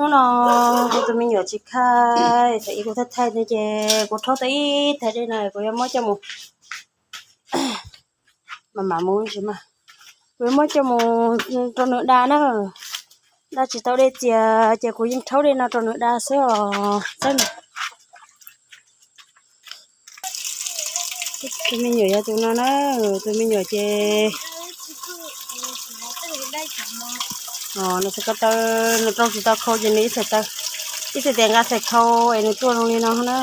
No kuv tus me nyuam tsis kha, thaum ub kuv thaij thaij no ces kuv rhaub tau ib thaj dej no kuv yuav muab coj mus, mam mam mus tsis mas, kuv yuav muab coj mus rau nws da na. Da tsis tau dej txias ces kuv yeej rhaub dej no rau nws da xwb os. Tus me nyuam yog tus no na, tus me nyuam ces nws xav ko taw, nws rau tsis tau khau ces nws ib txhais taw, ib txhais tias nqa txhais khau es nws tuaj zoo li no na.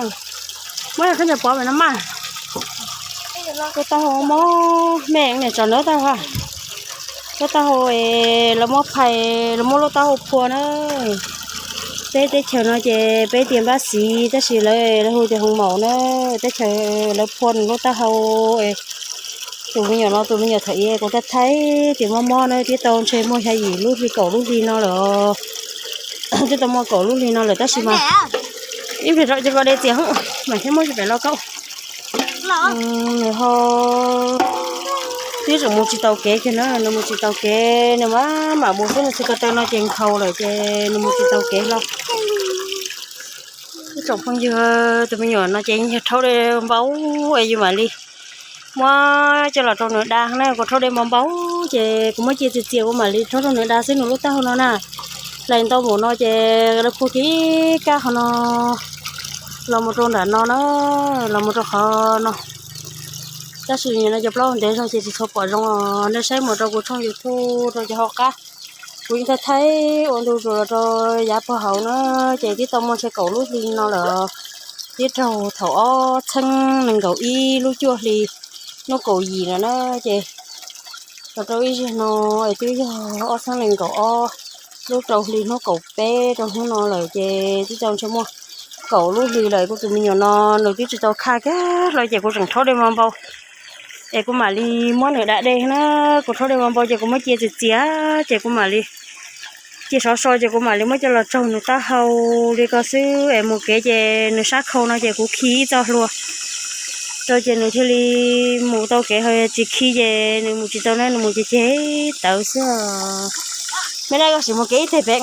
Muab khaub ncaws pov pem no mas. Lub taub hau mob me niam tsam nws lub taub hau, lub taub hau es lawv muab phais, lawv muab lub taub hau phua na. Peb teb chaws no ces peb tias npab xiv tab sis lawv, lawv hu tias hoov maum na. Teb chaws lawv phua nws lub taub hau es tus me nyuam no, tus me nyuam thaum ub kuv thaij thaij tias mob mob na, twb tau ntshe muaj xya yim lub hli kaum lub hli no lawm. Twb tau muaj kaum lub hli no lawm tab sis mas ib pliag rau ces koj dej txias hwb mam thiaj muab coj pem los kaub. Nws ho twb tseem mus tsis tau kev kiag na, nws mus tsis tau kev, nws mam mam mus xwb, nws txhais ko taw no ces nkhaus lawm ces nws mus tsis tau kev hlo. Ib tsoom phooj ywg, tus me nyuam no ces yog rhaub dej npau es yus mam li muab coj los rau nws da na, kuv rhaub dej npau npau ces kuv muab cia txias txias kuv mam li rhaub rau nws da xwb nws lub taub hau no na. Hlais ntau npaum no ces lawv phua kiag ib kab qhov no los mus rau nram no na, los mus rau qhov no. Tab sis no cov plaub ntev zog ces tsis tshua pom zoo os, nej saib mus rau kuv tshooj YouTube rau cov hauv qab. Kuv yeej thaij thaij ua ntu zus los rau yav puag hauv na, ces twb tau muaj ntshe kaum lub hli no lawm. Twb raug thaum ob txhiab nees nkaum ib lub cuaj hli hnub kaum yim lawm na, ces los rau ib zaug no es twb yog ob txhiab nees nkaum ob lub rau hli hnub kaum peb rau hnub no lawm ces twb tau ntshe muaj kaum lub hli lawm. Kuv tus me nyuam no nws twb tsis tau khaj kiag hlo ces kuv tseem rhaub dej npau npau es kuv mam li muab nws da dej na. Kuv rhaub dej npau npau ces kuv muab cia txias txias ces kuv mam li cia sov so ces kuv mam li muab coj los tsaug nws taub hau li ko xwb es mus kev ces nws sab khau no ces kuv khi ib txoj hlua rau ces nws thiaj li mus tau kev, ho tsis khi ces nws mus tsis tau na, nws mus ces ceg tawv xwb. Me dab, koj sim mus kev ib teg pem,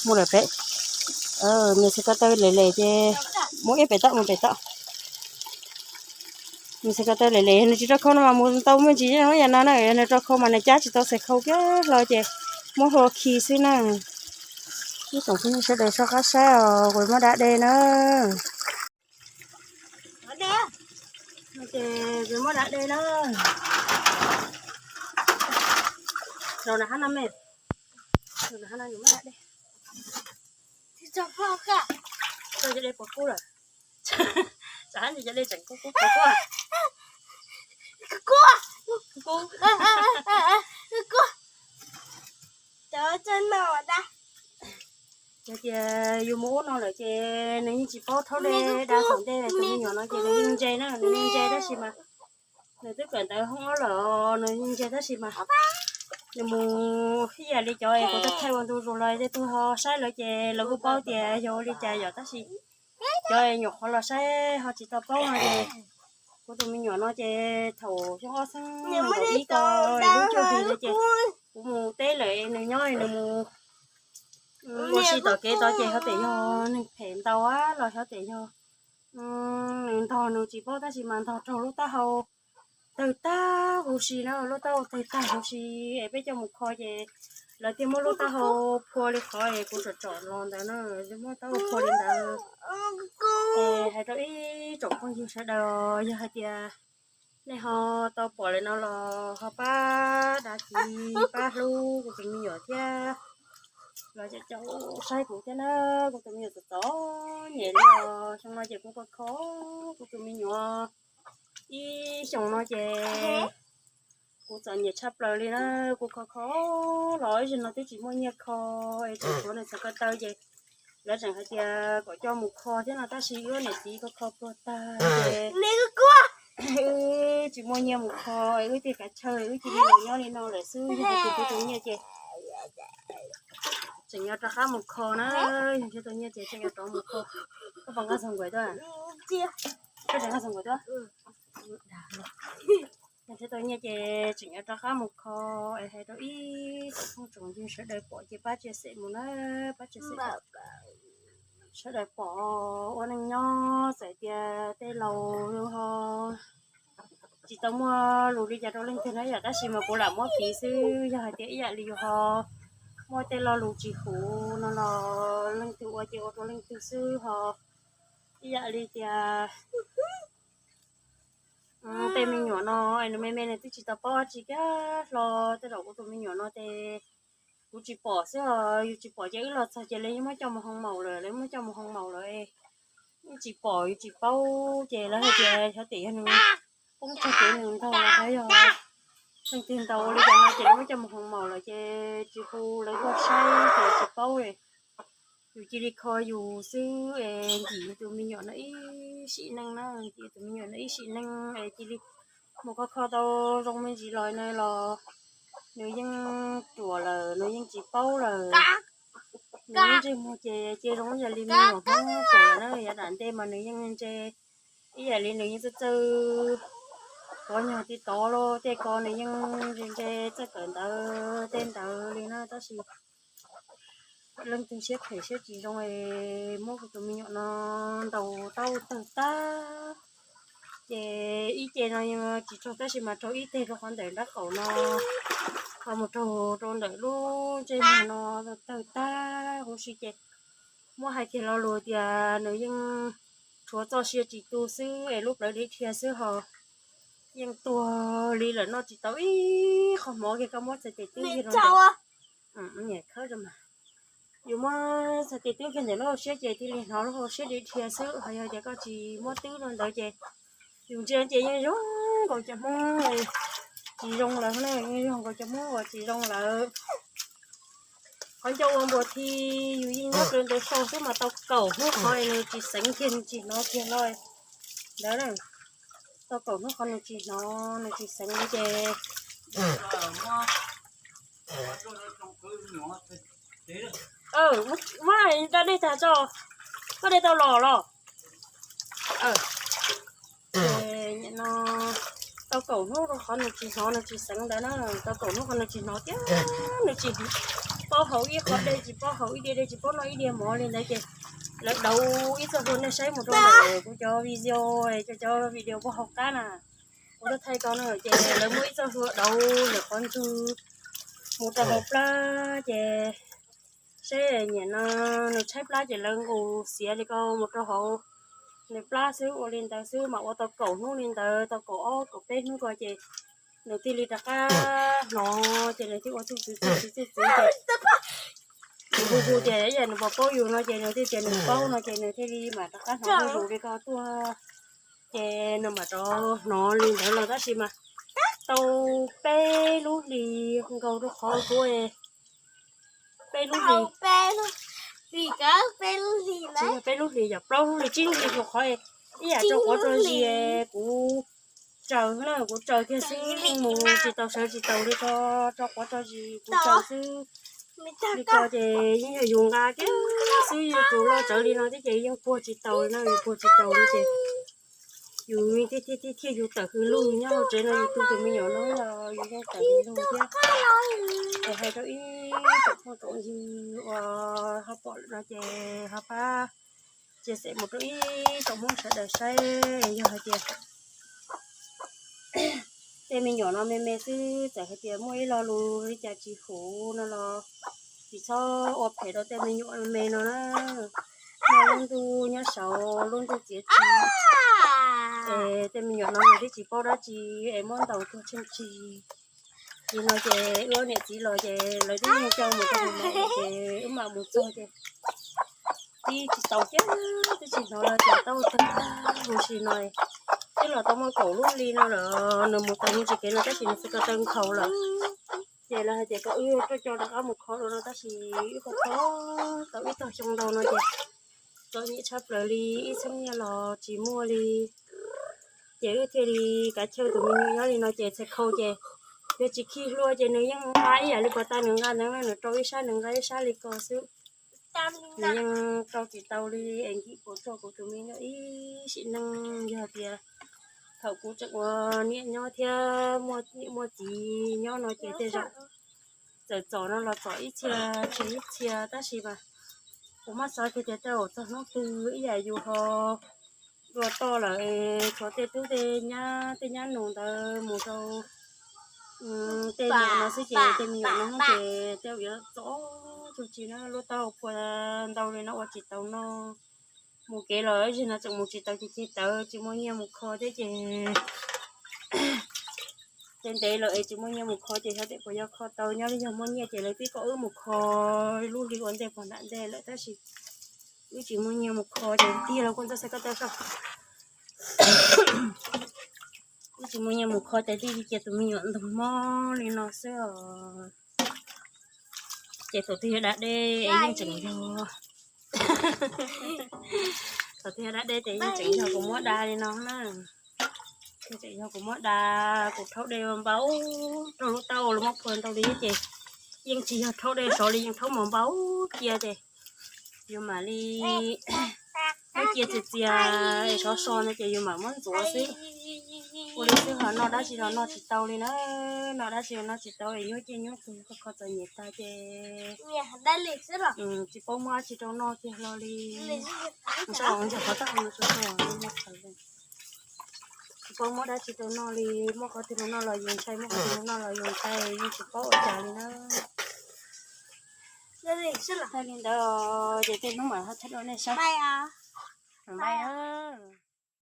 mus lawm pem. Nws txhais ko taw lem lem ces mus ib pem toj, mus pem toj. Nws txhais ko taw lem lem, nws tsis rau khau no mas mus tau me ntsis yam no na, yog nws rau khau mas nws cab tsis tau txhais khau kiag hlo ces muab hlua khi xwb na. Ib tsoom phooj ywg sawv daws soj qab saib os, kuv muab da dej na. Ces kuv muab da dej na. Rau na hab no me, rau na hab no kuv muab da dej. Tsis tau dej puas kub lawm. Tsam hab ntsis cov dej tseem kub kub kub kub. Kub. Yog tias yus mus ub no lawm ces nws yeej tsis paub rhaub dej da thaum ntej. Tus me nyuam no ces nws yeej ntse na, nws yeej ntse tab sis mas nws twb kawm ntawv hoob ob lawm, nws yeej ntse tab sis mas nws mus ib yam li cov es kuv thaij ua ntu zus los tej tug ho saib lawv ces lawv kuj paub tias yog ua li cas yom, tab sis cov es nyuam qhuav los saib ho tsis tau paub no ces kuv tus me nyuam no ces thaum xyoo ob xeeb nees nkaum ib ko lub cuaj hlis ntawd ces kuv mus teb lawm nws nyob nws mus ua si tom kev tod ces xyov tias yog neeg phem ntau los xyov tias yog nws ntog nws tsis paub tab sis mas ntog raug lub taub hau tawg tag huv si na, lub taub hau tawg tag huv si es peb coj mus kho ces lawv thiaj muab lub taub hau phua li qhov es kuv tsom tsom los ntawd na, muab taub hau phua li ntawd. Es hais rau ib tsoom phooj ywg sawv daws, yog hais tias nej ho tau pom lawm no los ho pab đăng ký, pab hlub kuv tus me nyuam thiab los caum saib kuv thiab na. Kuv tus me nyuam txom txom nyem li os, xyoo no ces kuv kho kho kuv tus me nyuam ib xyoos no ces kuv txom nyem tshaj plaws li na. Kuv kho kho los ib zaug no twb tsis muaj nyiaj kho, es tseem tshuav nws txhais ko taw ces lawv tseem hais tias kom coj mus kho thiab no tab sis wb niam txiv kho kho puag tag ces wb tsis muaj nyiaj mus kho, wb thiaj kav chaw wb cia li los nyob li no lawm xwb. Yog hais tias nrhiav tau nyiaj ces tseem yuav rov qab mus kho na, yog nrhiav tau nyiaj ces tseem yuav rov mus kho. Koj puas nqa txog nkaus tuaj? Koj tseem nqa txog nkaus tuaj? Thiab tau nyiaj ces tseem yuav rov qab mus kho es hais rau ib tsoom phooj tsoom ywg sawv daws pom ces pab tsia xem mus na, pab tsia xem sawv daws pom ua neej nyob txawm tias tej laus ho tsis tau muaj lus li cas rau leej twg na yom, tab sis mas kuv lam muab piv xwb, yog hais tias ib yam li yus ho muaj tej lo lus tsis huv no los leej twg ua ces ua rau leej twg xwb ho ib yam li tias tej me nyuam no es nws me me nws twb tsis tau paub dab tsi kiag hlo, tej zaum kuv tus me nyuam no ces kuv tsis pom xwb os, yus tsis pom ces wb los txog ces lawv yeej muab coj mus hoo maum lawm, lawv muab coj mus hoo maum lawm, yeej tsis pom yus tsis paub ces lawv hais tias xyov tias yog nws poob tsag kev nws ntaug los yog leej twg ntaus ua li cas no ces lawv muab coj mus hoo maum lawm ces tsis hu lawv tuaj saib ces tsis paub. Yus cia li kho yus xwb es nkim yus tus me nyuam no ib sim neej na, nkim yus tus me nyuam no ib sim neej es cia li mus kho kho tau zoo me ntsis los na los nws yeej ruam lawm, nws yeej tsis paub lawm. Nws lub ntsej muag ces cia zoo yam li me nyuam Hmoob ruam lawm na, yav dam ntej mas nws yeej ntse ib yam li nws yeej txawj txawj tov nyuag ti tod los tej ko nws yeej ntse ntse txawj kawm ntawv tej ntawd li na, tab sis leej twg siab phem siab tsis zoo es muab kuv tus me nyuam no ntaus tau tawg tag. Ces ib ce no tsis raug tab sis mas raug ib teg rau qhov ntawm nrab qaum no, ho mus raug rau ntawm lub ntsej muag no tawg tag huv si ces muab hais kiag lo lus tias nws yeej tshuav txoj sia tsis tu xwb es lub plawv dhia xwb ho yeej tuag li lawm, noj tsis tau ib qho mov kiag, koj muab txhais tes twb kiag rau ntawm khawb, yus muab txhais tes twb kiag ntawm lub hauv siab ces thiaj li hnov lub hauv siab dhia dhia xwb, ho yog tias koj tsis muab twb rau ntawd ces yus ntsia ces yeej zoo nkaus cov Hmoob tsis zoo lawm na, yeej zoo nkaus cov Hmoob uas tsis zoo lawm. Qhov ncauj ua npuas thi, yus yeej nyob rau ntawd sau xwb mas tau kaum hnub qhov nws tsis xeev kiag, nws tsis hnov kiag los ntawd na. Tau kaum hnub qhov nws tsis hnov nws tsis xeev li ces muab da dej tag tso, muab dej tau los los. Ces nim no tau kaum hnub rau qhov nws tsis hnov nws tsis xeev ntawd na, tau kaum hnub qhov nws tsis hnov thiab nws tsis paub haus ib qho dej, tsis paub haus ib diav dej, tsis paub noj ib diav mov li ntawd ces lawv dauv ib txoj hlua nej saib mus rau ntawm kuv cov video, cov cov video puag hauv qab na, kuv tuaj thaij tau na, ces lawv muab ib txoj hlua dauv ntawm qhov ntswg mus rau hauv plab ces saib nim no nws tshaib plab ces lawv nqus xiav li ko mus rau hauv nws plab xwb, ua li ntawd xwb mas ua tau kaum hnub li ntawd, tau kaum ob kaum peb hnub ko ces nws thiaj li rov qab hnov ces nws thiaj ua txuj txwv txuj txwv txuj txwv ces nws hu hu ces ib yam nws puas paub yus no ces nws thiaj tias nws paub no ces nws thiaj li mam rov qab hnov zuj zus li ko tuaj. Ces nws mam rov hnov li ntawd los tab sis mas tau peb lub hlis nkaus rau qhov kuv peb lub hlis, peb lub hlis yog plaub lub hlis tsib lub hlis rau qhov ib yam tso quav tso zis kuv tsaws na, kuv tsaws kiag xwb yeej mus tsis tau sawv tsis taus li ko, tso quav tso zis kuv tsaws xwb li ko ces yeej yog yus nqa kiag xwb, yus tus loj tsawv li no thiab ces yeej puag tsis taus li no, yus puag tsis taus li ces yus thiaj thiaj thiaj yus tawm hws lug nyob hauv tsev no, yus tu tus me nyuam no los yus yeej tawm hws lug thiab. Es hais rau ib tsoom phooj tsoom ywg uas ho pom lawm no ces ho pab tsia xem mus rau ib tsoom Hmoob sawv daws saib, yog hais tias tej me nyuam no me me xwb txawm hais tias muaj ib lo lus li cas tsis huv no los tsis txhob ua phem rau tej me nyuam me no na. Muaj lub ntuj nyob saud lub ntuj txiav tsis, es tej me nyuam no nws twb tsis paub dab tsi es muab ntaus tuag tsheej tsig li no ces wb niam txiv los ces lawv twb yeej coj mus rau hauv mom ces wb mam mus txog ces tib tsis tau kiag, twb tsis hnov los ces tau tag huv si no. Twb los tau muaj kaum lub hli no lawm, nws mus tau mus tsis kev no tab sis nws txawm ko taw nkhaus lawm. Ces lawv hais tias kom wb tuaj coj rov qab mus kho dua no tab sis wb kho kho tau ib tog xyoo ntau no ces txom nyem tshaj plaws li, ib txheeb nyiaj los tsis muaj li. Ces wb thiaj li kav chawj tus me nyuam nyob li no ces txhais khau ces yog tsis khi hlua ces nws yeej nqa ib yam li puas tas nws nqa ntawd, nws rau ib sab nws nqa ib sab li ko xwb. Nws yeej rau tsis tau li es nkim puas tsuaj kuv tus me nyuam ib sim neej. Yog tias Thaum kuv tseem ua niam nyob thiab muaj niam muaj txiv nyob no ces tej zaum txawm txom no los txom ib txhia tseg ib txhia, tab sis mas kuv muab xav kiag tias tej zaum txog hnub twg ib yam yus ho dua toj lawm, tshuav tej tub tej nyab tej nyab nus ntawd mus rau tej niam no xwb ces tej me nyuam no ces tej zaum yuav txom txog tsis na, lub taub hau puas ntau li no ua tsis tau noj. Mus kev los ib zaug no tseem mus tsis tau ces ceg tawv tsis muaj nyiaj mus kho thiab ces ntev ntev lawm es tsis muaj nyiaj mus kho ces xyov tej puas yuav kho tau, nyob li yog muaj nyiaj ces lawv twb kom wb mus kho lub hli ua ntej puag nram ntej lawm tab sis wb tsis muaj nyiaj mus kho ces tiag los kuj ntxhab xav koj tau soj. Wb tsis muaj nyiaj mus kho ces thiaj li cia tus me nyuam ntog mob li no xwb os. Ces thaum twg yog da dej es yeej tseem yog, thaum twg yog da dej ces yeej tseem yog kuv muab da li no na. Yeej tseem yog kuv muab da, kuv rhaub dej npau rau lub taub hau los muab phua ntau li ces yeej tsis yog rhaub dej sov li, yeej rhaub mos npau cia ces yus mam li muab cia txias txias es sov so no ces yus mam muab ntxuav xwb. Ua li xwb ho noj dab tsi los noj tsis tau li na, noj dab tsi los noj tsis tau es nyuaj ciaj nyuaj kug, kho kho txom nyem tag ces tsis paub muab dab tsi rau noj kiag hlo li. Ntshai qhov tag, tsis paub muab dab tsi rau noj li, muab qhov twg rau noj los yus ntshai, muab qhov twg rau noj los yus ntshai, yeej tsis paub ua cas li na. Li ntawd ces tej hnub mam thaij rau nej saib.